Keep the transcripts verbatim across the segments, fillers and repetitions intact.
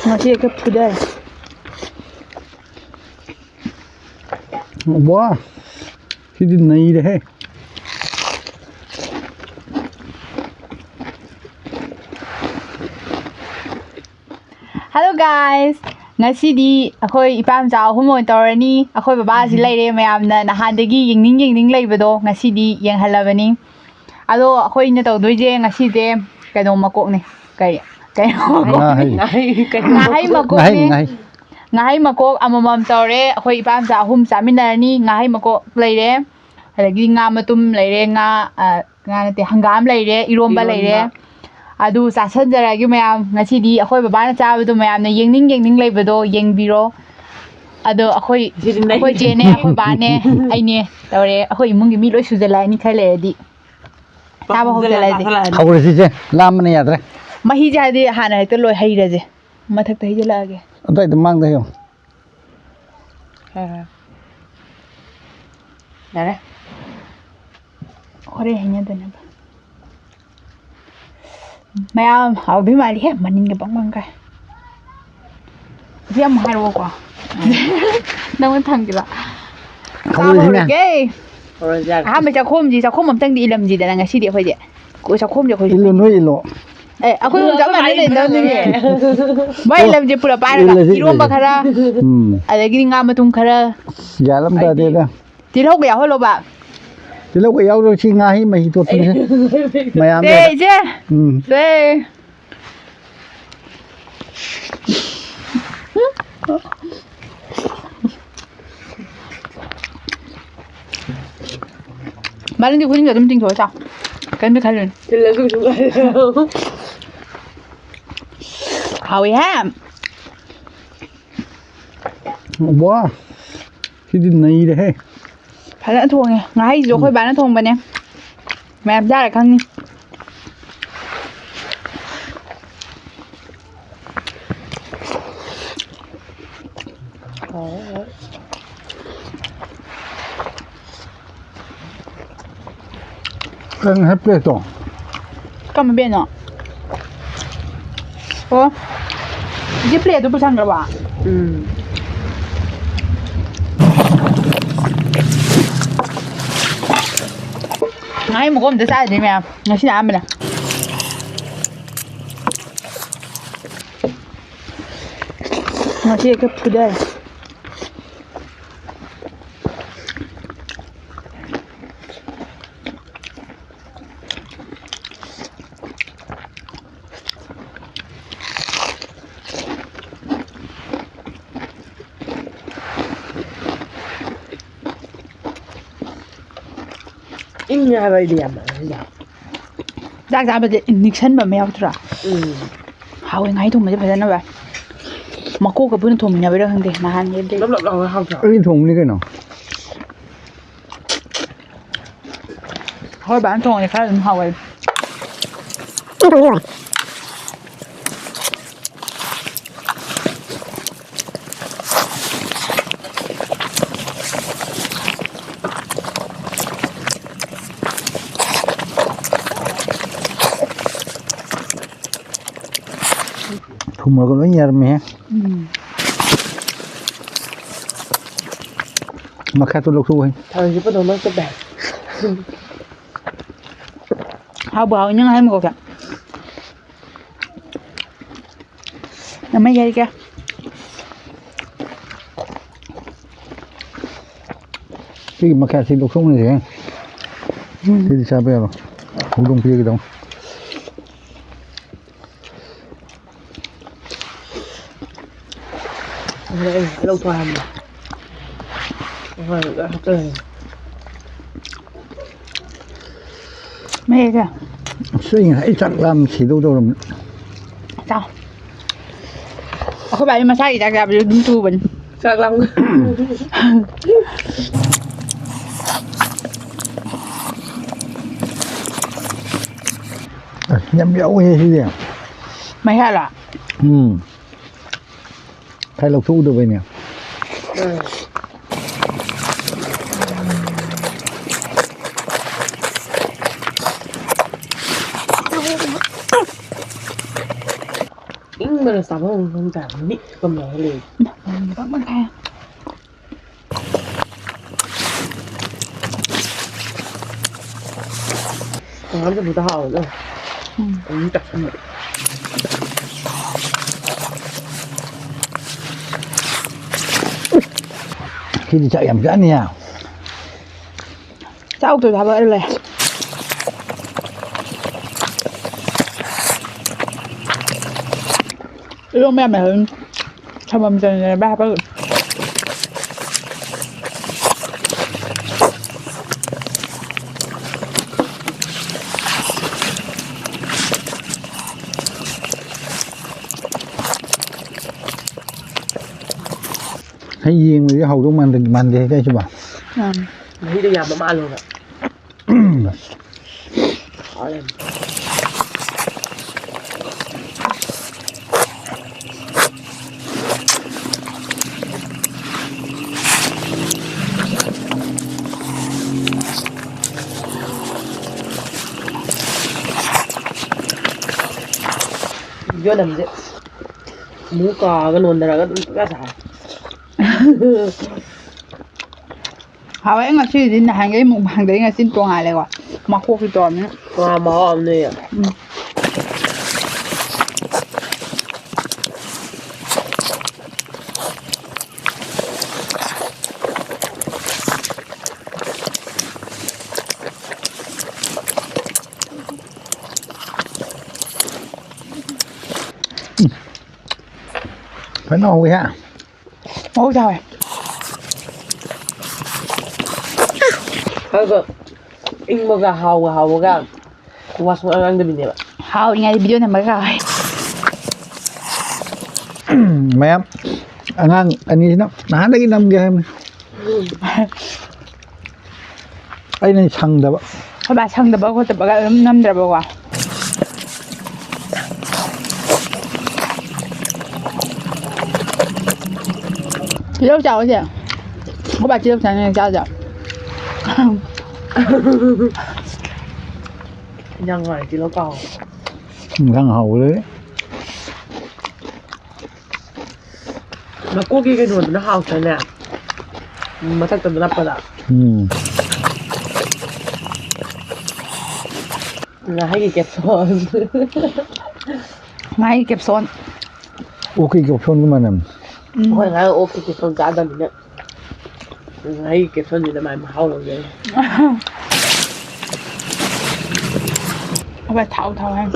ꯃꯁꯤ ꯍꯦꯛꯇ ꯐꯨꯗꯔꯦ꯫ ꯋꯥ, ꯁꯤꯗꯤ ꯅꯩꯔꯦꯍꯦ꯫ Hello guys, ꯉꯁꯤꯗꯤ ꯑꯩꯈꯣꯏ ꯏꯄꯥ ꯃꯆꯥ ꯑꯍꯨꯝ ꯑꯣꯏꯅ ꯇꯧꯔꯅꯤ꯫ ꯑꯩꯈꯣꯏ ꯕꯕꯥꯁꯤ ꯂꯩꯔꯦ, ꯃꯌꯥꯝꯅ ꯅꯍꯥꯟꯗꯒꯤ ꯌꯦꯡꯅꯤꯡ ꯌꯦꯡꯅꯤꯡ ꯂꯩꯕꯗꯣ ꯉꯁꯤꯗꯤ ꯌꯦꯡꯍꯜꯂꯕꯅꯤ꯫ ꯑꯗꯣ ꯑꯩꯈꯣꯏꯅ ꯇꯧꯗꯣꯏꯁꯦ ꯉꯁꯤꯁꯦ ꯀꯩꯅꯣ ꯃꯀꯣꯛꯅꯦ꯫ ꯀꯩ? ꯀꯩꯅꯣ ꯃꯀꯣꯛꯅꯦ? ꯉꯥꯍꯩ꯫ ꯉꯥꯍꯩ ꯃꯀꯣꯛꯅꯦ꯫ ꯉꯥꯍꯩ, ꯉꯥꯍꯩ꯫ ꯉꯥꯍꯩ ꯃꯀꯣꯛ ꯑꯃꯃꯝ ꯇꯧꯔꯦ꯫ ꯑꯩꯈꯣꯏ ꯏꯄꯥ ꯃꯆꯥ ꯑꯍꯨꯝ ꯆꯥꯃꯤꯟꯅꯔꯅꯤ꯫ ꯉꯥꯍꯩ ꯃꯀꯣꯛ ꯂꯩꯔꯦ, ꯑꯗꯒꯤ ꯉꯥ ꯃꯇꯨꯝ ꯂꯩꯔꯦ, ꯉꯥ, ꯑ, ꯉꯥ ꯅꯠꯇꯦ, ꯍꯪꯒꯥꯝ ꯂꯩꯔꯦ, ꯏꯔꯣꯝꯕ ꯂꯩꯔꯦ꯫ ꯏꯔꯣꯝꯕ꯫ ꯑꯗꯨ ꯆꯥꯁꯟꯖꯔꯛꯑꯒꯦ ꯃꯌꯥꯝ꯫ ꯉꯁꯤꯗꯤ ꯑꯩꯈꯣꯏ ꯕꯕꯥꯅ ꯆꯥꯕꯗꯣ ꯃꯌꯥꯝꯅ ꯌꯦꯡꯅꯤꯡ ꯌꯦꯡꯅꯤꯡ ꯂꯩꯕꯗꯣ ꯌꯦꯡꯕꯤꯔꯣ꯫ ꯑꯗꯣ ꯑꯩꯈꯣꯏ, ꯁꯤꯗꯤ ꯅꯩ-, ꯑꯩꯈꯣꯏ ꯆꯦꯅꯦ, ꯑꯩꯈꯣꯏ ꯕꯥꯅꯦ, ꯑꯩꯅꯦ ꯇꯧꯔꯦ꯫ ꯑꯩꯈꯣꯏ ꯏꯃꯨꯡꯒꯤ ꯃꯤ ꯂꯣꯏ ꯁꯨꯖꯜꯂꯛꯑꯅꯤ ꯈꯔ ꯂꯩꯔꯗꯤ꯫ ꯆꯥꯕ ꯍꯧꯖꯤꯜꯂꯛꯑꯁꯦ꯫ ꯆꯥꯁꯜꯂꯛꯑꯅꯤ꯫ ꯍꯧꯔꯁꯤꯁꯦ, ꯂꯥꯝꯕꯅ ꯌꯥꯗ꯭ꯔꯦ꯫ ꯃꯍꯤꯁꯦ ꯍꯥꯏꯗꯤ ꯍꯥꯟꯅ ꯍꯦꯛꯇ ꯂꯣꯏ ꯍꯩꯔꯁꯦ꯫ ꯃꯊꯛꯇ ꯍꯩꯖꯤꯜꯂꯛꯑꯒꯦ꯫ ꯑꯗꯨꯋꯥꯏꯗ ꯃꯥꯡꯗ ꯍꯩꯌꯣ꯫ ꯍꯣꯏ, ꯍꯣꯏ꯫ ꯌꯥꯔꯦ꯫ ꯍꯣꯔꯦꯟ ꯍꯩꯅꯗꯅꯕ꯫ ꯃꯌꯥꯝ ꯍꯥꯎꯗꯣꯏ ꯃꯥꯜꯂꯤꯍꯦ, ꯃꯅꯤꯟꯒ ꯕꯪ ꯕꯪ ꯀꯥꯏ꯫ ꯁꯤ ꯑꯃꯨꯛ ꯍꯥꯏꯔꯛꯑꯣꯀꯣ꯫ ꯅꯪꯉꯣꯟꯗ ꯊꯝꯒꯦꯕ꯫ ꯆꯥꯕ ꯍꯧꯔꯁꯤꯅꯦ꯫ ꯍꯧꯔꯒꯦ꯫ ꯍꯧꯔꯁꯤ ꯌꯥꯔꯦ꯫ ꯑꯍꯥꯟꯕ ꯆꯥꯛꯈꯣꯝꯁꯤ, ꯆꯥꯛꯈꯣꯝ ꯑꯝꯇꯪꯗꯤ ꯏꯜꯂꯝꯁꯤꯗꯅ ꯉꯁꯤꯗꯤ ꯑꯩꯈꯣꯏꯗꯤ꯫ ꯀꯣ-, ꯆꯥꯛꯈꯣꯝꯁꯦ ꯑꯩꯈꯣꯏꯁꯨ ꯏꯜꯂꯨ, ꯅꯣꯏ ꯏꯜꯂꯣ꯫ ꯑꯦ, ꯑꯩꯈꯣꯏ ꯑꯗꯨ ꯆꯞ ꯃꯥꯟꯅ ꯑꯩꯈꯣꯏ ꯂꯩꯅꯗꯕꯅꯤꯅꯦ꯫ ꯏꯜꯂꯨ꯫ ꯃꯣꯏ ꯏꯜꯂꯝꯁꯦ ꯄꯨꯔꯥ ꯄꯥꯏꯔꯒ ꯏꯜꯂꯁꯤ, ꯏꯔꯣꯝꯕ ꯏꯜꯂꯁꯤ꯫ ꯈꯔ, ꯎꯝ꯫ ꯑꯗꯒꯤꯗꯤ ꯉꯥ ꯃꯇꯨꯝ ꯈꯔ꯫ ꯒ꯭ꯌꯥꯟ ꯑꯃ ꯇꯥꯗꯦꯗ꯫ ꯇꯤꯜꯍꯧꯒ ꯌꯥꯎꯍꯜꯂꯣꯕ꯫ ꯇꯤꯜꯍꯧꯒ ꯌꯥꯎꯗꯕ ꯁꯤ ꯉꯥꯍꯩ ꯃꯍꯤ ꯇꯣꯠꯄꯅꯦ꯫ ꯃꯌꯥꯝꯗ꯫ ꯁꯦ, ꯏꯆꯦ꯫ ꯎꯝ꯫ ꯁꯦ꯫ ꯃꯅꯤꯡꯗꯤ ꯈꯨꯗꯤꯡꯒ ꯑꯗꯨꯝ ꯇꯤꯡꯊꯣꯛꯑ ꯆꯥꯎ꯫ ꯀꯩꯝꯇ ꯈꯜꯂꯨꯅꯨ꯫ ꯊꯤꯜꯂꯁꯨ ꯀꯩꯁꯨ ꯀꯥꯏꯗꯦ꯫ ꯍꯥꯎꯋꯤꯍꯦ꯫ ꯋꯥ, ꯁꯤꯗꯤ ꯅꯩꯔꯦꯍꯦ꯫ ꯐꯖꯅ ꯊꯣꯡꯉꯦ꯫ ꯉꯥꯍꯩꯁꯤꯁꯨ ꯑꯩꯈꯣꯏ ꯕꯥꯅ ꯊꯣꯡꯕꯅꯦ꯫ ꯃꯌꯥꯝ ꯆꯥꯔ ꯈꯪꯅꯤ꯫ ꯀꯩꯅꯣ ꯍꯦ ꯄ꯭ꯂꯦꯠꯇꯣ? ꯀꯔꯝꯕ ꯕꯦꯟꯅꯣ? ꯑꯣ꯫ ꯏꯆꯦ, ꯄ꯭ꯂꯦꯠꯇꯨ ꯄꯨꯁꯟꯈ꯭ꯔꯕꯣ? ꯎꯝ꯫ ꯉꯥꯍꯩ ꯃꯀꯨ ꯑꯝꯇ ꯆꯥꯗ꯭ꯔꯤ ꯃꯌꯥꯝ꯫ ꯉꯁꯤꯅ ꯑꯍꯥꯟꯕꯅꯦ꯫ ꯉꯁꯤ ꯍꯦꯛꯇ ꯐꯨꯗꯔꯦ꯫ ꯏꯪꯉꯦ ꯍꯥꯏꯕ ꯑꯩꯗꯤ ꯌꯥꯝꯅ꯫ ꯆꯥꯛ ꯆꯥꯕꯁꯦ ꯅꯤꯛꯁꯟꯕ ꯑꯃ ꯌꯥꯎꯗ꯭ꯔꯥ? ꯎꯝ꯫ ꯍꯥꯎꯋꯦ ꯉꯥꯍꯩ ꯊꯣꯡꯕꯁꯦ ꯐꯖꯅ ꯚꯥꯏ꯫ ꯃꯀꯣꯛꯀ ꯄꯨꯟꯅ ꯊꯣꯡꯃꯤꯟꯅꯕꯩꯔꯥ ꯈꯪꯗꯦ ꯅꯍꯥꯟꯒꯤꯗꯤ꯫ ꯂꯞ ꯂꯞ ꯂꯥꯎꯔꯒ ꯍꯥꯎꯇ꯭ꯔꯣ? ꯑꯩ ꯊꯣꯡꯕꯅꯤ ꯀꯩꯅꯣ꯫ ꯍꯣꯏ, ꯕꯥꯅ ꯊꯣꯡꯉꯗꯤ ꯈꯔ ꯑꯗꯨꯝ ꯍꯥꯎꯒꯜꯂꯤ꯫ ꯊꯨꯝꯃꯒ ꯂꯣꯏ ꯌꯥꯔꯝꯃꯦꯍꯦ꯫ ꯎꯝ꯫ ꯃꯈꯥꯗꯣ ꯂꯧꯊꯣꯛꯎꯍꯦ꯫ ꯊꯔꯣꯏꯁꯦ ꯄꯨꯟꯅ ꯃꯔꯛ ꯆꯠꯄ ꯌꯥꯏ꯫ ꯍꯥꯎꯕꯨ ꯍꯥꯎꯋꯤ ꯅꯪ ꯍꯥꯏ ꯃꯀꯣꯛꯁꯦ꯫ ꯅꯃꯩ ꯌꯩꯒꯦ꯫ ꯁꯤꯒꯤ ꯃꯈꯥꯁꯤ ꯂꯧꯊꯣꯛꯅꯁꯦ꯫ ꯎꯝ꯫ ꯁꯤꯗꯤ ꯆꯥꯕ ꯌꯥꯔꯣꯏ꯫ ꯍꯧꯗꯣꯡ ꯄꯤꯒꯗꯧ꯫ ꯑꯗꯨꯅ ꯑꯩꯅ ꯂꯧꯊꯣꯛ ꯍꯥꯏꯕꯅꯦ꯫ ꯍꯣꯏ, ꯂꯣꯏ ꯍꯥꯞꯆꯜꯂꯦ꯫ ꯃꯍꯤꯁꯦ꯫ ꯑꯁ, ꯑꯩ ꯉꯁꯥꯏ ꯆꯥꯛ ꯂꯥꯝ ꯁꯤꯗꯧ ꯇꯧꯔꯝꯅꯦ꯫ ꯆꯥꯎ꯫ ꯑꯩꯈꯣꯏ ꯕꯥꯗꯤ ꯃꯁꯥꯒꯤ ꯆꯥꯛ ꯆꯥꯕꯁꯨ ꯑꯗꯨꯝ ꯊꯨꯕꯅꯤ꯫ ꯆꯥꯛ ꯂꯥꯝ-, ꯑꯁ, ꯌꯥꯝ ꯌꯥꯎꯋꯦ ꯁꯤꯗꯤ꯫ ꯃꯍꯤ ꯍꯥꯜꯂꯣ? ꯎꯝ꯫ ꯈꯔ ꯂꯧꯊꯣꯛꯎꯗꯕꯩꯅꯦ꯫ ꯎꯝ꯫ ꯏꯪꯕꯅ ꯆꯥꯐꯝ ꯈꯪꯗꯦ ꯍꯥꯏꯕ, ꯅꯤꯛꯄ ꯃꯥꯜꯂꯦ꯫ ꯎꯝ, ꯕꯪ ꯕꯪ ꯈꯥꯏ꯫ ꯍꯪꯒꯥꯝ ꯆꯝꯐꯨꯠꯇ ꯍꯥꯎꯕꯗꯣ꯫ ꯎꯝ꯫ ꯑꯗꯨꯝ ꯆꯥꯁꯟꯕ꯫ ꯁꯤꯗꯤ ꯆꯥꯛ ꯌꯥꯝ ꯆꯥꯅꯤꯌꯦ꯫ ꯆꯥꯛ ꯎꯇꯣꯏ ꯊꯥꯕ ꯑꯩ ꯂꯩ꯫ ꯏꯔꯣꯝꯕ ꯌꯥꯝ ꯂꯩꯍꯧꯔꯤꯅꯤ꯫ ꯊꯝꯐꯝ ꯆꯪꯉꯦ ꯚꯥꯏ ꯍꯥꯞꯄꯒ꯫ ꯍꯩ ꯌꯦꯡꯕꯗꯤ ꯍꯥꯎꯗꯧ ꯃꯥꯟꯗꯦ, ꯃꯥꯟꯗꯦ ꯍꯥꯏꯗꯥꯏ ꯁꯤꯕꯣ? ꯎꯝ꯫ ꯃꯍꯤꯗꯣ ꯌꯥꯝꯕ ꯃꯥꯜꯂꯦꯕ꯫ ꯍꯥꯎꯔꯦ꯫ ꯚꯤꯗꯤꯑꯣ ꯅꯝꯕꯁꯦ ꯃꯨꯛ ꯀꯥꯔꯒ ꯅꯣꯟꯊꯔꯒ ꯑꯗꯨꯝ ꯄꯪꯁꯥ ꯁꯥꯔꯦ꯫ ꯍꯥꯎꯋꯦ, ꯉꯁꯤꯗꯤ ꯅꯍꯥꯟꯈꯩ ꯃꯨꯛꯕꯥꯡꯗꯩ ꯉꯁꯤꯅ ꯇꯣꯡꯉꯥꯜꯂꯦꯀꯣ꯫ ꯃꯀꯣꯛꯁꯨ ꯇꯧꯔꯝꯅꯤꯅ꯫ ꯇꯣꯉꯥꯟꯕ ꯃꯍꯥꯎ ꯑꯃꯅꯦ꯫ ꯎꯝ꯫ ꯐꯖꯅ ꯍꯧꯋꯤꯍꯦ꯫ ꯃꯍꯧꯁꯥ ꯍꯣꯏ꯫ ꯑꯗꯨꯒ ꯏꯪꯕꯒ ꯍꯥꯎꯒ ꯍꯥꯎꯕꯒ ꯋꯥ ꯁꯨꯡꯉꯥꯡ ꯉꯥꯡꯗꯕꯤꯅꯦꯕ꯫ ꯍꯥꯎꯔꯤꯉꯩꯗ ꯚꯤꯗꯤꯑꯣ ꯅꯝꯕꯒ ꯍꯥꯎꯋꯦ꯫ ꯃꯌꯥꯝ ꯑꯉꯥꯡ ꯑꯅꯤꯁꯤꯅ ꯅꯍꯥꯟꯗꯒꯤ ꯅꯝꯒꯦ ꯍꯥꯏꯕꯅꯤ꯫ ꯑꯩꯅ ꯁꯪꯗꯕ꯫ ꯑꯩꯈꯣꯏ ꯕꯥ ꯁꯪꯗꯕ ꯈꯣꯠꯇꯕꯒ ꯑꯗꯨꯝ ꯅꯝꯗ꯭ꯔꯕꯀꯣ꯫ ꯇꯤꯜꯍꯧ ꯆꯥꯎꯁꯦ꯫ ꯑꯩꯈꯣꯏ ꯕꯥ ꯇꯤꯜꯍꯧ ꯆꯥꯅꯤꯡꯉꯦ ꯆꯥꯁꯦ꯫ ꯏꯟꯖꯥꯡ ꯉꯥꯏ ꯇꯤꯜꯍꯧ ꯀꯥꯎ꯫ ꯏꯟꯖꯥꯡ ꯍꯥꯎꯕꯗꯨꯗꯤ꯫ ꯃꯀꯣꯛꯀꯤ ꯀꯩꯅꯣꯗꯨꯅ ꯍꯥꯎꯇ꯭ꯔꯅꯦ? ꯃꯊꯛꯇ ꯅꯞꯄꯗ꯫ ꯎꯝ꯫ ꯉꯥꯍꯩꯒꯤ capsule꯫ ꯉꯥꯍꯩ capsule꯫ ꯑꯣꯛꯀꯤ capsuleꯒꯤ ꯃꯅꯝ꯫ ꯎꯝ꯫ ꯑꯩꯈꯣꯏ ꯉꯥꯏꯍꯥꯛ ꯑꯣꯛꯀꯤ capsule ꯆꯥꯗꯕꯅꯤꯅ ꯉꯥꯍꯩꯒꯤ capsuleꯁꯤꯗ ꯃꯥꯏ ꯃꯍꯥꯎ ꯂꯧꯖꯩ꯫ ꯑꯕ ꯊꯥꯎ ꯊꯥꯎ ꯍꯥꯏ꯫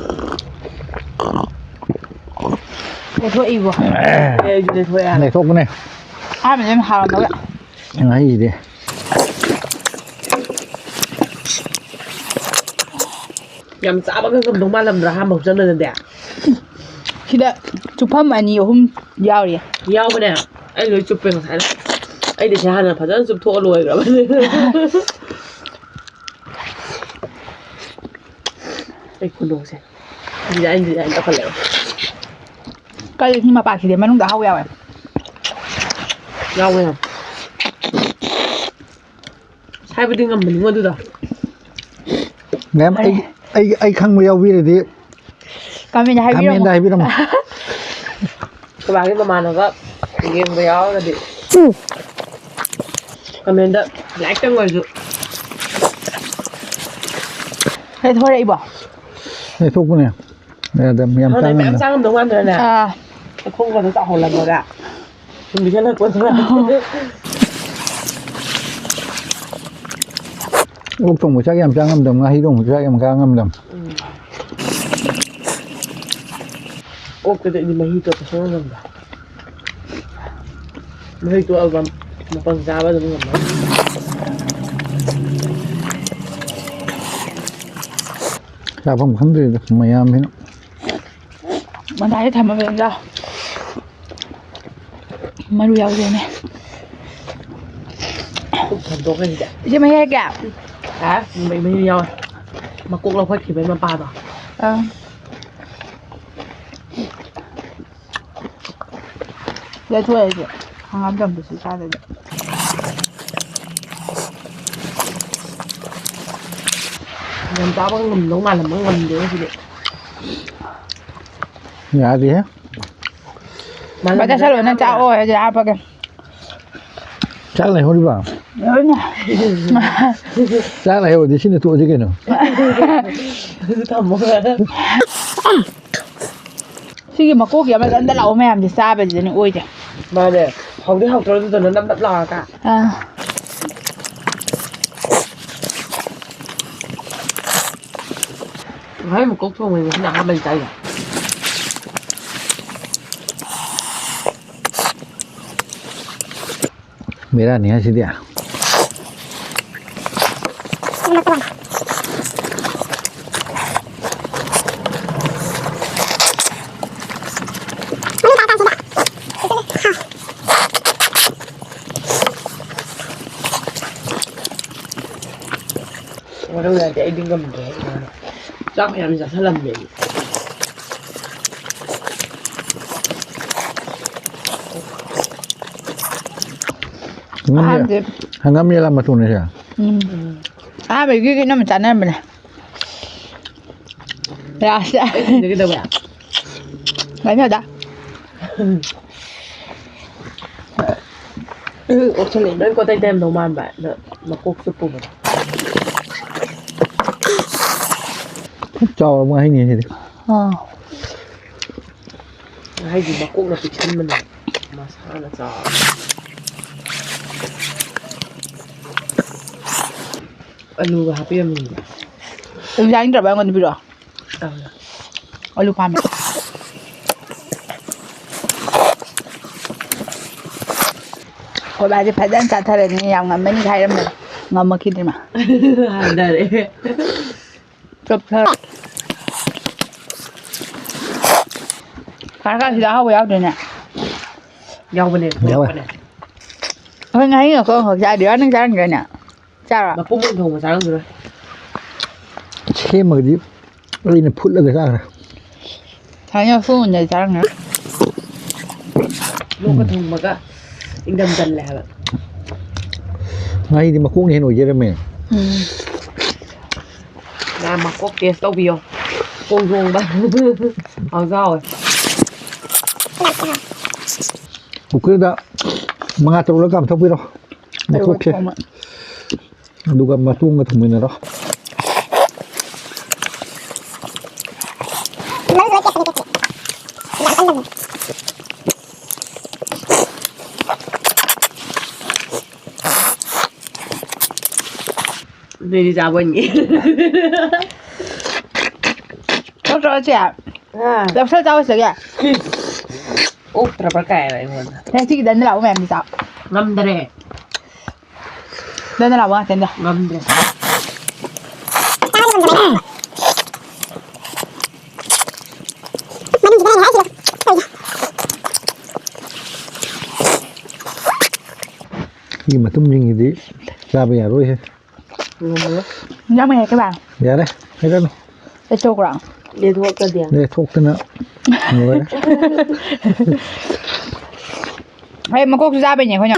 ꯂꯩꯊꯣꯛꯏꯕꯣ꯫ ꯑꯦ, ꯑꯩꯁꯨ ꯂꯩꯊꯣꯛꯑꯦ ꯍꯥꯏꯕ꯫ ꯂꯩꯊꯣꯛꯄꯅꯦ꯫ ꯑꯍꯥꯟꯕꯗꯤ ꯌꯥꯝ ꯍꯥꯎꯔꯝꯃꯒ꯫ ꯉꯥꯍꯩꯁꯤꯗꯤ꯫ ꯌꯥꯝ ꯆꯥꯕꯒ ꯉꯝꯗꯧ ꯃꯥꯜꯂꯝꯗ꯭ꯔꯥ ꯑꯍꯥꯟꯕ ꯍꯧꯖꯅꯗꯗꯤ? ꯁꯤꯗ ꯆꯨꯞꯐꯝ ꯑꯅꯤ ꯑꯍꯨꯝ ꯌꯥꯎꯔꯤ꯫ ꯌꯥꯎꯕꯅꯦ꯫ ꯑꯩ ꯂꯣꯏ ꯆꯨꯞꯄꯦ ꯉꯁꯥꯏꯅ꯫ ꯑꯩꯗꯤ ꯁꯤ ꯍꯥꯟꯅ ꯐꯖꯅ ꯆꯨꯞꯊꯣꯛꯑ ꯂꯣꯏꯈ꯭ꯔꯕꯅꯦ꯫ ꯑꯩ ꯈꯨꯅꯣꯛꯁꯦ꯫ Design, design ꯇꯧꯈꯠꯂꯛꯑꯦ꯫ ꯀꯔꯤ ꯁꯤ ꯃꯄꯥꯛꯁꯤꯗꯤ ꯃꯅꯨꯡꯗ ꯑꯍꯥꯎ ꯌꯥꯎꯋꯦ꯫ ꯌꯥꯎꯋꯦ꯫ ꯍꯥꯏꯕꯗꯤ ꯉꯝꯕꯅꯤꯉꯣ ꯑꯗꯨꯗꯣ꯫ ꯃꯌꯥꯝ ꯑꯩ, ꯑꯩ, ꯑꯩ ꯈꯪꯕ ꯌꯥꯎꯕꯤꯔꯗꯤ comment ꯍꯥꯏꯕꯤꯔꯝꯃꯣ꯫ Commentꯗ ꯍꯥꯏꯕꯤꯔꯝꯃꯣ꯫ ꯑꯩꯈꯣꯏ ꯕꯥꯒꯤ ꯃꯃꯥꯟꯅꯕ ꯌꯦꯡꯕ ꯌꯥꯎꯔꯒꯗꯤ commentꯗ like ꯇꯪ ꯑꯣꯏꯔꯁꯨ꯫ ꯂꯩꯊꯣꯔꯛꯏꯕꯣ? ꯂꯩꯊꯣꯛꯄꯅꯦ꯫ ꯌꯥꯗꯕ, ꯌꯥꯝ ꯍꯥꯟꯅ ꯃꯌꯥꯝ ꯆꯥꯡꯉꯝꯗ꯫ ꯆꯥꯡꯉꯝꯗꯧ ꯃꯥꯟꯗ꯭ꯔꯅꯦ? ꯑꯥ꯫ ꯃꯈꯣꯡꯒꯗꯣ ꯆꯥꯎꯍꯜꯂꯝꯃꯒ꯫ ꯁꯨꯝ ꯄꯤꯁꯜꯂꯛꯄꯗꯨꯅ꯫ ꯑꯣꯛ ꯊꯣꯡꯕ ꯆꯥꯛ ꯌꯥꯝ ꯆꯥ ꯉꯝꯗꯕ, ꯉꯥꯍꯩ ꯊꯣꯡꯕ ꯆꯥꯛ ꯌꯥꯝ ꯆꯥ ꯉꯝꯗꯕ꯫ ꯎꯝ꯫ ꯑꯣꯛꯇꯗꯤ ꯑꯩꯗꯤ ꯃꯍꯤ ꯇꯣꯠꯄ ꯁꯨꯡꯉꯝ ꯉꯝꯗꯦ꯫ ꯃꯍꯤ ꯇꯣꯠꯂꯒ ꯃꯄꯪ ꯆꯥꯕ ꯑꯗꯨꯝ ꯉꯝꯃꯦ꯫ ꯆꯥꯐꯝ ꯈꯪꯗ꯭ꯔꯦꯗ ꯃꯌꯥꯝꯁꯤꯅ꯫ ꯃꯇꯥꯏꯗ ꯊꯝꯃꯒ ꯑꯗꯨꯝ ꯆꯥꯎ꯫ ꯃꯔꯨ ꯌꯥꯎꯗꯦꯅꯦ꯫ ꯄꯨꯛ ꯊꯟꯗꯣꯛꯈ꯭ꯔꯦ ꯁꯤꯗꯤ꯫ ꯏꯆꯦ, ꯃꯍꯤ ꯍꯥꯏꯔꯛꯀꯦ? ꯑ, ꯃꯍꯤ, ꯃꯍꯤ ꯌꯥꯎꯋꯦ꯫ ꯃꯀꯣꯛ ꯂꯧꯈꯠꯈꯤꯕꯩ ꯃꯄꯥꯗꯣ꯫ ꯑꯥ꯫ ꯂꯩꯊꯣꯛꯑꯦ ꯑꯩꯁꯨ꯫ ꯍꯪꯒꯥꯝ ꯆꯝꯐꯨꯠꯁꯨ ꯆꯥꯗꯕꯤ꯫ ꯌꯥꯝ ꯆꯥꯕ ꯉꯝꯗꯧ ꯃꯥꯜꯂꯝꯕ ꯉꯝꯗꯦ ꯉꯁꯤꯗꯤ꯫ ꯌꯥꯗꯦꯍꯦ꯫ ꯚꯥꯏ, ꯆꯥꯁꯜꯂꯣ, ꯅꯪ ꯆꯥꯛ ꯑꯣꯏꯔꯗꯤ ꯍꯥꯞꯄꯒꯦ꯫ ꯆꯥꯛ ꯂꯩꯍꯧꯔꯤꯕ? ꯂꯣꯏꯅ꯫ ꯆꯥꯛ ꯂꯩꯍꯧꯔꯗꯤ ꯁꯤꯅ ꯇꯣꯛꯑꯁꯤ ꯀꯩꯅꯣ꯫ ꯑꯗꯨ ꯊꯝꯃꯣ꯫ ꯁꯤꯒꯤ ꯃꯀꯣꯛꯀꯤ ꯑꯃ ꯂꯟꯗ ꯂꯥꯛꯑꯣ ꯃꯌꯥꯝꯁꯦ ꯆꯥꯕꯁꯤꯗꯅꯦ ꯑꯣꯏꯁꯦ꯫ ꯃꯥꯅꯦ꯫ ꯍꯥꯎꯗꯤ ꯍꯥꯎꯇ꯭ꯔꯣ ꯑꯗꯨꯗꯨꯅ ꯅꯞ ꯅꯞ ꯂꯥꯎꯔꯒ? ꯑꯥ꯫ ꯉꯁꯥꯏ ꯃꯀꯣꯛ ꯊꯣꯡꯕꯅꯤ ꯉꯁꯤꯅ ꯑꯍꯥꯟꯕꯅꯤ ꯆꯥꯏꯁꯦ꯫ ꯕꯦꯔꯥꯅꯤ ꯍꯥꯏꯁꯤꯗꯤ꯫ ꯋꯥꯔꯧ ꯌꯥꯗꯦ, ꯑꯩꯗꯤ ꯉꯝꯗ꯭ꯔꯦ꯫ ꯆꯥꯛ ꯃꯌꯥꯝ ꯆꯥꯁꯜꯂꯝꯃꯦ꯫ ꯍꯪꯒꯥꯝ ꯌꯦ-, ꯑꯍꯥꯟꯕꯗꯤ ꯍꯪꯒꯥꯝ ꯌꯦꯂꯥ ꯃꯇꯣꯟꯅꯦ ꯁꯦ꯫ ꯎꯝ꯫ ꯑꯍꯥꯟꯕꯒꯤ ꯏꯅꯝꯃ ꯆꯥꯅꯔꯝꯕꯅꯦ꯫ ꯂꯥꯁꯇ꯫ ꯑꯩ ꯊꯤꯟꯖꯒꯦ ꯇꯧꯕ꯫ ꯉꯥꯏꯈꯣ ꯑꯗ꯫ ꯎꯝ, ꯑꯣꯛꯁꯜꯂꯛꯑꯦ꯫ ꯅꯪ ꯀꯣꯠꯇꯩ ꯇꯩꯔꯝꯗꯧ ꯃꯥꯟꯕ, ꯑꯗꯣ ꯃꯀꯣꯛ ꯆꯨꯞꯄꯨꯕꯗꯣ꯫ ꯆꯥꯎꯔꯕ ꯉꯥꯍꯩꯅꯦ ꯁꯤꯗꯤ꯫ ꯑꯥ꯫ ꯉꯥꯍꯩꯗꯤ ꯃꯀꯣꯛꯅ ꯄꯤꯛꯁꯟꯕꯅꯦ, ꯃꯁꯥꯅ ꯆꯥꯎꯔ꯫ ꯑꯂꯨꯒ ꯍꯥꯞꯄꯤꯔꯝꯃꯤꯅꯦ꯫ ꯑꯂꯨ ꯆꯥꯅꯤꯡꯗ꯭ꯔꯕ? ꯑꯩꯉꯣꯟꯗ ꯄꯤꯔꯛꯑꯣ꯫ ꯑꯥ꯫ ꯑꯂꯨ ꯄꯥꯝꯃꯦ꯫ ꯑꯩꯈꯣꯏ ꯕꯥꯁꯦ ꯐꯖꯅ ꯆꯥꯊꯔꯅꯤ, ꯌꯥꯝ ꯉꯝꯃꯅꯤ ꯍꯥꯏꯔꯝꯕꯅꯦ, ꯉꯝꯃꯛꯈꯤꯗ꯭ꯔꯦ ꯃꯥ꯫ ꯍꯟꯊꯔꯦ꯫ ꯆꯣꯞꯊꯔꯦ꯫ ꯈꯔ ꯈꯔ ꯁꯤꯗ ꯑꯍꯥꯎꯕ ꯌꯥꯎꯗ꯭ꯔꯦꯅꯦ꯫ ꯌꯥꯎꯕꯅꯦ, ꯌꯥꯎꯋꯦ꯫ ꯊꯣꯛꯂꯛꯄꯅꯦ꯫ ꯑꯩꯈꯣꯏ ꯉꯥꯍꯩ ꯉꯥꯈꯣꯡ ꯈꯛ ꯆꯥꯗꯣꯏꯔꯣ? ꯅꯪ ꯆꯥꯔꯝꯈꯤꯔꯣꯏꯅꯦ? ꯆꯥꯔꯣ? ꯃꯄꯨꯝ ꯑꯣꯏꯅ ꯊꯣꯡꯕ ꯆꯥꯔꯝꯈꯤꯔꯣꯏ꯫ ꯁꯦꯝꯃꯒꯗꯤ ꯑꯩꯅ ꯐꯨꯠꯂꯒ ꯆꯥꯈ꯭ꯔꯦ꯫ ꯊꯥꯏꯅ ꯁꯨꯝ ꯎꯅ ꯆꯥꯔꯝꯈꯤꯔꯣꯏ꯫ ꯂꯣꯛꯀ ꯎꯝ꯫ ꯊꯨꯡꯕꯒ ꯏꯪꯊꯝ ꯆꯜꯂꯦ ꯍꯥꯏꯕ꯫ ꯉꯥꯍꯩꯗꯤ ꯃꯀꯣꯛꯅ ꯍꯦꯟꯅ ꯑꯣꯏꯖꯔꯝꯃꯦ꯫ ꯎꯝ꯫ ꯃꯌꯥꯝ ꯃꯀꯣꯛ taste ꯇꯧꯕꯤꯌꯣ꯫ ꯃꯀꯣꯛ ꯊꯣꯡꯕ꯫ ꯍꯥꯎꯁꯨ ꯍꯥꯎꯋꯦ꯫ ꯄꯨꯈ꯭ꯔꯤꯗ ꯃꯉꯥ ꯇꯔꯨꯛꯂꯛ ꯀꯥꯝꯊꯣꯛꯄꯤꯔꯣ꯫ ꯃꯈꯣꯛꯁꯦ꯫ ꯑꯗꯨꯒ ꯃꯇꯣꯡꯒ ꯊꯣꯡꯃꯤꯟꯅꯔꯣ꯫ ꯑꯗꯨꯗꯤ ꯆꯥꯕ ꯑꯣꯏꯅꯤ꯫ ꯊꯣꯛꯇ꯭ꯔꯣ ꯆꯦ? ꯑꯥ꯫ ꯂꯧꯁꯜ ꯆꯥꯎꯁꯤꯒꯦ꯫ ꯑꯣꯛꯇ꯭ꯔꯕ꯭ꯔꯥ ꯀꯥꯏꯕ ꯑꯩꯉꯣꯟꯗ꯫ ꯅꯪ ꯁꯤꯒꯤ ꯗꯟꯗ ꯂꯥꯎꯕ ꯃꯌꯥꯝꯗꯤ ꯆꯥꯎ꯫ ꯉꯝꯗ꯭ꯔꯦ꯫ ꯗꯟꯗ ꯂꯥꯎꯕ ꯉꯥꯛꯇꯅꯤꯗ꯫ ꯉꯝꯗ꯭ꯔꯦ꯫ ꯁꯤꯒꯤ ꯃꯇꯨꯝꯁꯤꯡꯁꯤꯗꯤ ꯆꯥꯕ ꯌꯥꯔꯣꯏꯍꯦ꯫ ꯉꯝꯃꯔꯣꯏ꯫ ꯏꯟꯖꯥꯡ ꯃꯍꯤ ꯍꯦꯛꯀꯦ ꯚꯥꯏ꯫ ꯌꯥꯔꯦ, ꯍꯦꯛꯀꯅꯨ꯫ ꯂꯩꯊꯣꯛꯄ꯭ꯔꯣ? ꯂꯦꯊꯣꯛꯇꯅ ꯂꯣꯏꯔꯦ꯫ ꯍꯣꯏ, ꯃꯀꯣꯛꯁꯨ ꯆꯥꯕꯩꯅꯦ ꯑꯩꯈꯣꯏꯅ꯫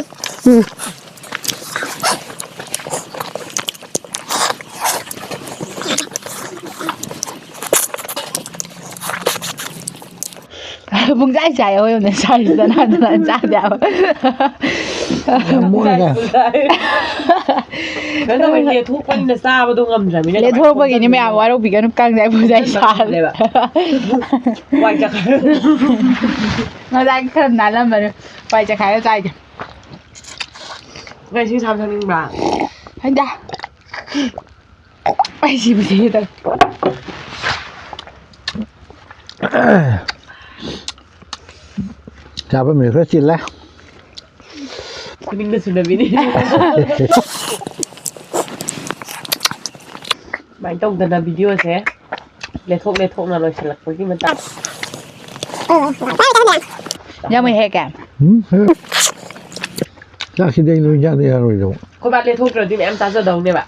ꯄꯨꯡꯆꯥꯏ ꯆꯥꯏ ꯑꯩꯈꯣꯏ ꯌꯨꯝꯗ ꯆꯥꯏꯁꯤ ꯇꯅꯥꯟ ꯇꯅꯥꯟ ꯆꯥꯗꯦ ꯍꯥꯏꯕ꯫ ꯌꯥꯝ ꯃꯣꯠꯂꯤꯗ꯫ ꯀꯩꯅꯣ ꯇꯧꯋꯦ, ꯂꯦꯊꯣꯛꯄꯅꯤꯅ ꯆꯥꯕꯗꯣ ꯉꯝꯗ꯭ꯔꯕꯅꯤꯅ ꯂꯦꯊꯣꯛꯄꯒꯤꯅꯤ ꯃꯌꯥꯝ, ꯋꯥꯔꯧꯕꯤꯒꯅꯨ, ꯀꯪꯗꯦ ꯄꯨꯡꯆꯥꯏ ꯆꯥꯔꯦ꯫ ꯉꯝꯗꯦꯕ꯫ ꯋꯥꯏ ꯆꯥꯛꯈ꯭ꯔꯦ꯫ ꯉꯁꯥꯏ ꯈꯔ ꯅꯥꯜꯂꯝꯕꯅꯦ꯫ ꯋꯥꯏ ꯆꯈꯥꯏꯔ ꯆꯥꯏꯁꯦ꯫ ꯅꯪ ꯏꯁꯤꯡ ꯑꯁꯥꯕ ꯊꯛꯅꯤꯡꯕ꯭ꯔꯥ? ꯍꯩꯗ꯫ ꯑꯩ ꯁꯤꯕꯨ ꯁꯤꯒꯦ ꯇꯧꯏ꯫ ꯆꯥꯕꯝꯁꯦ ꯈꯔ ꯆꯤꯜꯂꯦ꯫ ꯈꯨꯅꯤꯡꯗ ꯁꯨꯅꯕꯤꯅꯤ꯫ ꯁꯨꯃꯥꯏꯅ ꯇꯧꯗꯅ ꯚꯤꯗꯤꯑꯣꯁꯦ ꯂꯦꯊꯣꯛ ꯂꯦꯊꯣꯛꯅ ꯂꯣꯏꯁꯤꯜꯂꯛꯄꯒꯤ ꯃꯇꯥꯡ꯫ ꯌꯥꯝ ꯍꯦꯛꯀꯦ꯫ ꯎꯝ, ꯍꯦꯛ꯫ ꯆꯥꯛꯁꯤꯗꯤ ꯑꯩ ꯂꯣꯏ ꯆꯥꯗ ꯌꯥꯔꯣꯏꯗꯧꯕ꯫ ꯑꯩꯈꯣꯏ ꯕꯥ ꯂꯦꯊꯣꯛꯇ꯭ꯔꯗꯤ ꯃꯌꯥꯝ ꯆꯥꯖꯗꯧꯅꯦꯕ꯫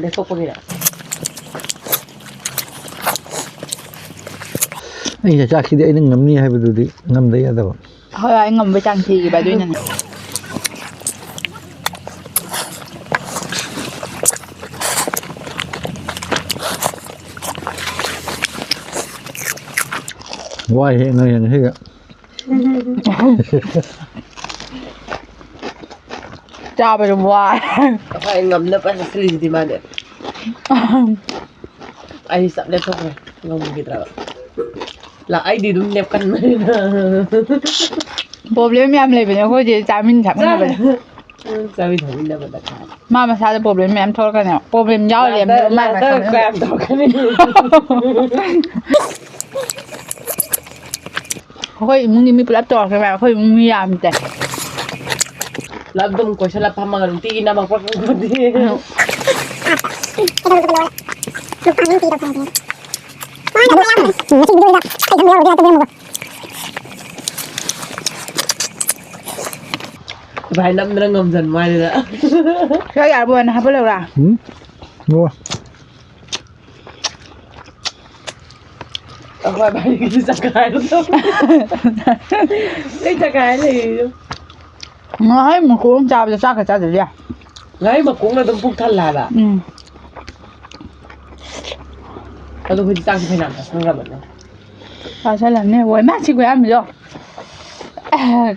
ꯂꯦꯊꯣꯛꯄꯒꯤꯅ꯫ ꯑꯩꯅ ꯆꯥꯛꯁꯤꯗꯤ ꯑꯩꯅ ꯉꯝꯅꯤ ꯍꯥꯏꯕꯗꯨꯗꯤ ꯉꯝꯗ ꯌꯥꯗꯕ꯫ ꯍꯣꯏ, ꯍꯣꯏ, ꯑꯩ ꯉꯝꯕꯩ ꯆꯥꯡ ꯊꯤꯈꯤꯕ ꯑꯗꯨꯏꯅꯅꯦ꯫ ꯋꯥꯏꯍꯦ ꯉꯥꯏꯍꯦ ꯉꯁꯤꯗꯤ꯫ ꯆꯥꯕꯁꯨ ꯋꯥꯏ꯫ ꯑꯩꯈꯣꯏ ꯉꯝꯅꯕ ꯆꯠꯂꯤꯁꯤꯗꯤ ꯃꯥꯅꯦ꯫ ꯑꯩ ꯆꯞ ꯂꯦꯞꯊꯣꯛꯈ꯭ꯔꯦ, ꯉꯝꯈꯤꯗ꯭ꯔꯕ꯫ ꯂꯥ, ꯑꯩꯗꯤ ꯑꯗꯨꯝ ꯂꯦꯞꯀꯟꯕꯅꯤꯅ꯫ ꯄ꯭ꯔꯣꯕ꯭ꯂꯦꯝ ꯌꯥꯝ ꯂꯩꯕꯅꯦ ꯑꯩꯈꯣꯏꯁꯦ ꯆꯥꯃꯤꯟ ꯊꯛꯃꯤꯟꯅꯕꯁꯦ꯫ ꯎꯝ, ꯆꯥꯃꯤꯟ ꯊꯛꯃꯤꯟꯅꯕꯗ ꯈꯥꯏ꯫ ꯃꯥ ꯃꯁꯥꯗ ꯄ꯭ꯔꯣꯕ꯭ꯂꯦꯝ ꯃꯌꯥꯝ ꯊꯣꯛꯂꯛꯀꯅꯦꯕ꯫ ꯄ꯭ꯔꯣꯕ꯭ꯂꯦꯝ ꯌꯥꯎꯔꯦ ꯂꯥꯛꯇ-, ꯃꯥꯏ ꯂꯥꯛꯇ ꯃꯁꯥꯗ꯫ ꯀꯌꯥꯝ ꯇꯧꯔꯛꯀꯅꯤ? ꯑꯩꯈꯣꯏ ꯏꯃꯨꯡꯒꯤ ꯃꯤ ꯄꯨꯂꯞ ꯇꯧꯔꯛꯈ꯭ꯔꯦ ꯃꯌꯥꯝ꯫ ꯑꯩꯈꯣꯏ ꯏꯃꯨꯡ ꯃꯤ ꯌꯥꯝꯗꯦ꯫ ꯄꯨꯂꯞ ꯑꯗꯨꯝ ꯀꯣꯏꯁꯜꯂ ꯐꯝꯃꯒ ꯅꯨꯡꯇꯤꯒꯤ ꯅꯝꯃꯛꯄ ꯀꯥꯡꯕꯨꯗꯤ꯫ ꯎꯝ꯫ ꯚꯥꯏ ꯅꯝꯗꯅ ꯉꯝꯖꯟꯕ ꯍꯥꯏꯗꯨꯅ꯫ ꯈꯔ ꯌꯥꯔꯕ ꯑꯣꯏꯅ ꯍꯥꯞꯄ ꯂꯧꯔꯥ? ꯎꯝ? ꯑꯣ꯫ ꯑꯩꯈꯣꯏ ꯚꯥꯏꯒꯤꯁꯨ ꯆꯈꯥꯏꯔꯣ ꯇꯧ-, ꯂꯣꯏ ꯆꯈꯥꯏꯔ ꯂꯩꯔꯦ꯫ ꯉꯥꯍꯩ ꯃꯀꯨ ꯑꯃ ꯆꯥꯕꯗ ꯆꯥꯛꯀ ꯆꯥꯗ꯭ꯔꯗꯤ ꯌꯥꯏ꯫ ꯉꯥꯍꯩ ꯃꯀꯨꯅ ꯑꯗꯨꯝ ꯄꯨꯛ ꯊꯜꯂꯦ ꯍꯥꯏꯕ꯫ ꯎꯝ꯫ ꯑꯗꯣ ꯑꯩꯈꯣꯏꯗꯤ ꯆꯥꯛꯁꯦ ꯐꯅꯌꯥꯝ ꯆꯥꯁꯟꯈ꯭ꯔꯕꯅꯦ꯫ ꯆꯥꯁꯜꯂꯝꯅꯤ꯫ ꯍꯣꯏ, ꯃꯥ ꯁꯤ ꯈꯨꯌꯥꯝꯁꯤꯗꯣ꯫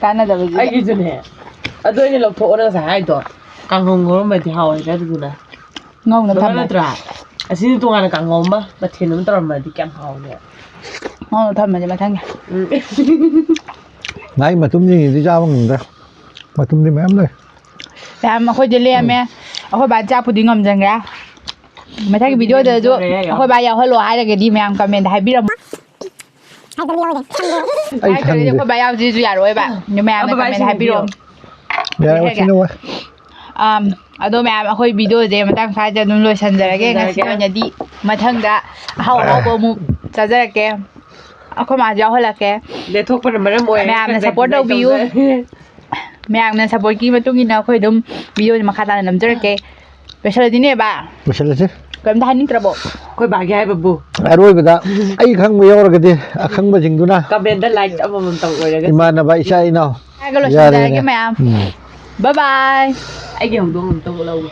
ꯀꯥꯟꯅꯗꯕꯁꯤꯗꯤ꯫ ꯑꯩꯒꯤꯁꯨꯅꯦ꯫ ꯑꯗꯨ ꯑꯩꯅ ꯂꯧꯊꯣꯛꯑꯣꯅ ꯉꯁꯥꯏ ꯍꯥꯏꯗꯣ꯫ ꯀꯥꯡꯍꯧ ꯉꯧꯔꯝꯃꯗꯤ ꯍꯥꯎꯔꯣꯏꯗ꯭ꯔꯥ ꯑꯗꯨꯗꯨꯅ꯫ ꯉꯧꯅ ꯁꯨꯃꯥꯏꯅ ꯊꯝꯃꯦ꯫ ꯅꯠꯇ꯭ꯔꯥ? ꯑꯁꯤꯅꯤ ꯇꯣꯉꯥꯟꯅ ꯀꯥꯡꯍꯧ ꯑꯃ, ꯃꯊꯦꯜ ꯑꯃ ꯇꯧꯔꯝꯃꯗꯤ ꯀꯌꯥꯝ ꯍꯥꯎꯅꯤ꯫ ꯉꯧꯅ ꯊꯝꯃꯁꯦ ꯃꯊꯪꯒꯤ꯫ ꯎꯝ꯫ ꯉꯥꯍꯩ ꯃꯇꯨꯝꯁꯤꯡꯁꯤꯗꯤ ꯆꯥꯕ ꯉꯝꯗ꯭ꯔꯦ꯫ ꯃꯇꯨꯝꯗꯤ ꯃꯌꯥꯝ ꯂꯩ꯫ ꯃꯌꯥꯝ ꯑꯩꯈꯣꯏꯗꯤ ꯂꯦꯝꯃꯦ꯫ ꯑꯩꯈꯣꯏ ꯕꯥ ꯆꯥꯛꯄꯨꯗꯤ ꯉꯝꯖꯟꯈ꯭ꯔꯦ꯫ ꯃꯊꯪꯒꯤ ꯚꯤꯗꯤꯑꯣꯗꯁꯨ ꯌꯥꯔꯦ, ꯌꯥꯔꯦ, ꯌꯥꯔꯦ꯫ ꯑꯩꯈꯣꯏ ꯕꯥ ꯌꯥꯎꯍꯜꯂꯣ ꯍꯥꯏꯔꯒꯗꯤ ꯃꯌꯥꯝ ꯀꯃꯦꯟꯗ ꯍꯥꯏꯕꯤꯔꯝꯃꯣ꯫ ꯑꯩ ꯍꯥꯏꯗ꯭ꯔꯗꯤ ꯁꯪꯗꯦ꯫ ꯑꯩꯈꯣꯏ ꯕꯥ ꯌꯥꯎꯗ꯭ꯔꯤꯁꯨ ꯌꯥꯔꯣꯏꯕ꯫ ꯑꯗꯨ ꯃꯌꯥꯝꯅ ꯑꯩꯈꯣꯏ ꯕꯥ ꯀꯃꯦꯟ ꯁꯤꯡꯕꯤꯌꯣ꯫ ꯍꯥꯏꯕꯤꯔꯛꯑꯣ꯫ ꯌꯥꯔꯦ, ꯀꯩ ꯍꯥꯏꯒꯦ? ꯋꯥꯊꯤꯅ ꯋꯥ-, ꯑꯝ, ꯑꯗꯣ ꯃꯌꯥꯝ ꯑꯩꯈꯣꯏ ꯚꯤꯗꯤꯑꯣꯁꯦ ꯃꯇꯥꯡ ꯁ꯭ꯋꯥꯏꯗ ꯑꯗꯨꯝ ꯂꯣꯏꯁꯟꯖꯔꯒꯦ꯫ ꯉꯁꯤꯒꯤ ꯂꯣꯏꯁꯟꯖꯔꯒꯦ꯫ ꯑꯣꯏꯅꯗꯤ ꯃꯊꯪꯗ ꯑꯍꯥꯎ ꯑꯍꯥꯎꯕ ꯑꯃꯨꯛ ꯆꯥꯖꯔꯛꯀꯦ꯫ ꯑꯩꯈꯣꯏ ꯃꯥꯁꯨ ꯌꯥꯎꯍꯜꯂꯛꯀꯦ꯫ ꯂꯦꯊꯣꯛꯄꯅ ꯃꯔꯝ ꯑꯣꯏꯔꯒ ꯃꯌꯥꯝꯅ ꯈꯔ ꯈꯔ support delay ꯇꯧꯕꯤꯌꯨ꯫ ꯇꯧꯖꯔꯦ꯫ ꯃꯌꯥꯝꯅ supportꯀꯤ ꯃꯇꯨꯡ ꯏꯟꯅ ꯑꯩꯈꯣꯏ ꯑꯗꯨꯝ ꯚꯤꯗꯤꯑꯣꯁꯦ ꯃꯈꯥ ꯇꯥꯅ ꯅꯝꯖꯔꯛꯀꯦ꯫ ꯂꯣꯏꯁꯜꯂꯁꯤꯅꯦ, ꯕꯥ? ꯂꯣꯏꯁꯜꯂꯁꯤ꯫ ꯀꯔꯤꯝꯇ ꯍꯥꯏꯅꯤꯡꯗ꯭ꯔꯕꯣ? ꯑꯩꯈꯣꯏ ꯕꯥꯒꯤ ꯍꯥꯏꯕꯕꯨ꯫ ꯑꯔꯣꯏꯕꯗ ꯑꯩ ꯈꯪꯕ ꯌꯥꯎꯔꯒꯗꯤ ꯑꯈꯪꯕꯁꯤꯡꯗꯨꯅ ꯀꯃꯦꯟꯗ like ꯑꯃꯃꯝꯇꯪ ꯑꯣꯏꯔꯒ ꯏꯃꯥꯟꯅꯕ, ꯏꯆꯥ ꯏꯅꯥꯎ꯫ ꯍꯥꯏꯔꯒ ꯂꯣꯏꯁꯤꯟꯖꯔꯒꯦ ꯌꯥꯔꯦꯅꯦ꯫ ꯃꯌꯥꯝ꯫ ꯎꯝ꯫ Bye bye꯫ ꯑꯩꯒꯤ ꯍꯧꯗꯣꯡ ꯑꯝꯇ ꯂꯧꯒꯦ꯫